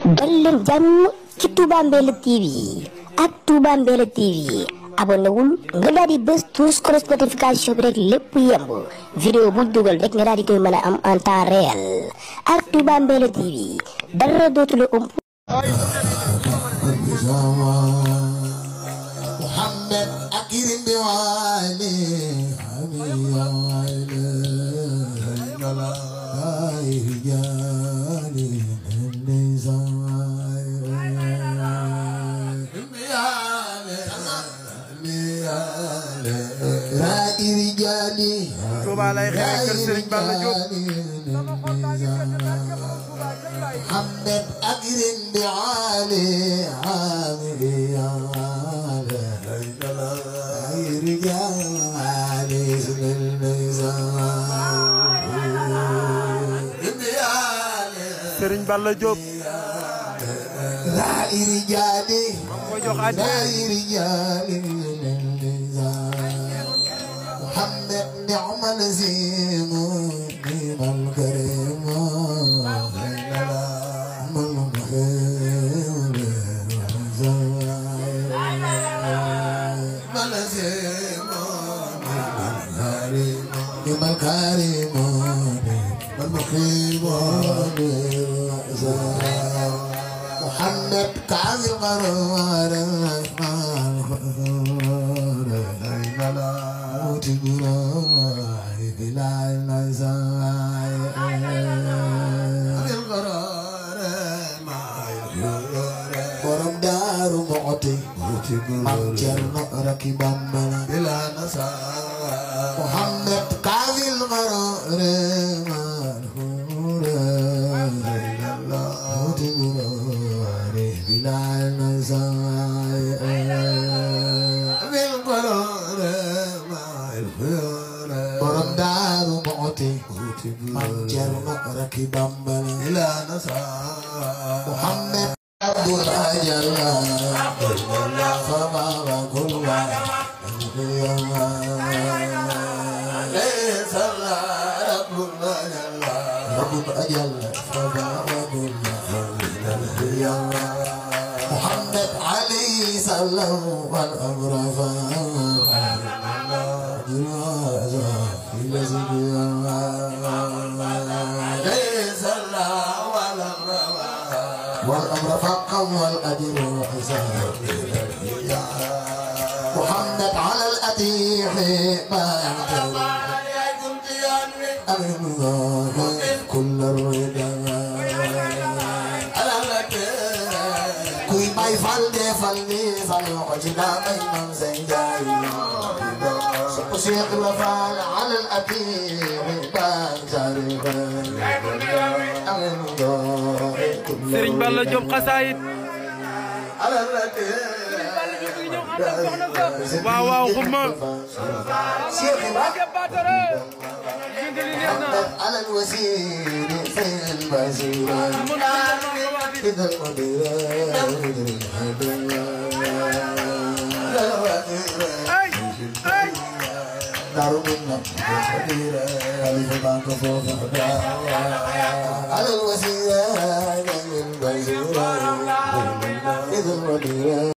dal leen jàmm ci Touba Mbella TV ak Touba Mbella TV abonné wul nga daal di bës tous notification bi rek lépp yemb vidéo bu dugal rek nga daal di koy mën a am en temps réel ak Touba Mbella TV dara dootu la ëmp. Muhammad akirim bi wali Touba lay xew kër Serigne Balla Diop Muhammad akirim bi ali Serigne Balla Diop la irijali ko jox addi محمد نعم العزيم نعم الكريم نعم الكريم المخيم محمد كعب القرار borom daaru mooti mam cerno rakibam bala bila nasa Muhammad kawil qarare marhure bila nasa borom daaru mooti mam cerno rakibam bala bila nasa Muhammad Abdul Ajalla Fama Kulwa Rabbul Ajalla Fama Kulwa Muhammad Ali Sallam wal Amrafa والأمر فقا والأجر وحساب محمد على الأتيح ما يعتل أمين الله كل الرضا كوي ما يفعل دي فلني فلوحجنا بين زيداي شيخ الوفال على الأتيح ما يعتل Serigne Balla Diop xasaayit waaw waaw xuma على الوسيل في البزير إذا المدير دارو منا مدير ألف بانك فوق على الوسيل في البزير إذا المدير